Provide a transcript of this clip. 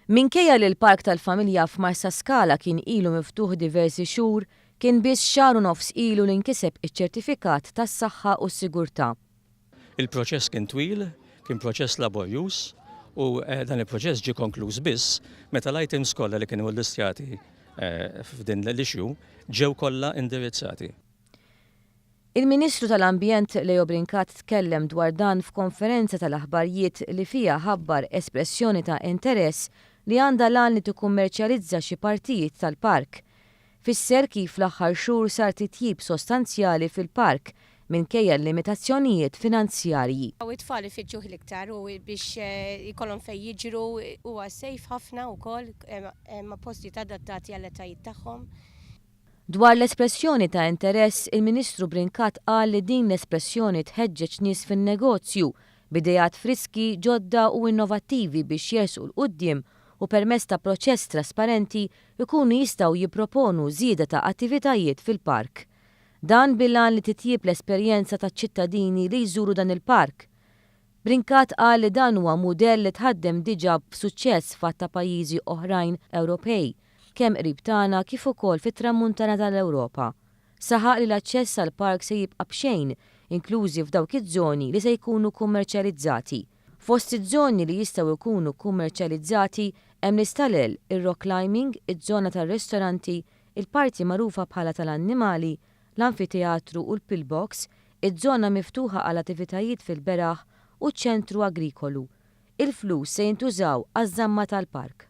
Minkejja li l-Park tal-Familja f'Marsaskala kien ilu miftuħ diversi xhur, kien biss xahar u nofs ilu li nkiseb iċ-ċertifikat tas-saħħa u s-sigurtà. Il-proċess kien twil, kien proċess laborjuż u dan il-proċess ġie konkluż biss meta l-items kollha li kienu llistjati f'din l-issue ġew kollha indirizzati. Il-Ministru tal-Ambjent Leo Brincat tkellem dwar dan f'konferenza tal-aħbarjiet li fiha ħabbar espressjoni ta' interess li għandha l-għan li tikkummerċjalizza xi partijiet tal-park. Fisser kif fl-aħħar xhur sar titjib sostanzjali fil-park minkejja l-limitazzjonijiet finanzjarji. It-tfal ifittxuh l-iktar u biex ikollhom fejn jiġru, huwa safe ħafna wkoll, hemm postijiet adattati għall-etajiet tagħhom. Dwar l-espressjoni ta' interess, il-Ministru Brincat qal li din l-espressjoni tħeġġeġ nies fin-negozju, b'ideat friski, ġodda u innovattivi biex jersqu 'l quddiem u permezz ta' proċess trasparenti jkunu jistgħu jipproponu żieda ta' attivitajiet fil-park. Dan bil-għan li titjieb l-esperjenza taċ-ċittadini li jżuru dan il-park. Brincat qal li dan huwa mudell li tħaddem diġà b'suċċess f'għadd ta' pajjiżi oħrajn Ewropej, kemm qrib tagħna kif ukoll fit-Tramuntana tal-Ewropa. Saħaq li l-aċċess għall-park se jibqa' b'xejn, inklużi f'dawk iż-żoni li se jkunu kummerċjalizzati. Fost iż-żoni li jistgħu jkunu kummerċjalizzati hemm l-istalel, ir-rock climbing, iż-żona tar-ristoranti, il-parti magħrufa bħala tal-annimali, l-anfiteatru u l-pillbox, iż-żona miftuħa għal attivitajiet fil-beraħ u ċ-ċentru agrikolu. Il-flus se jintużaw għaż-żamma tal-park.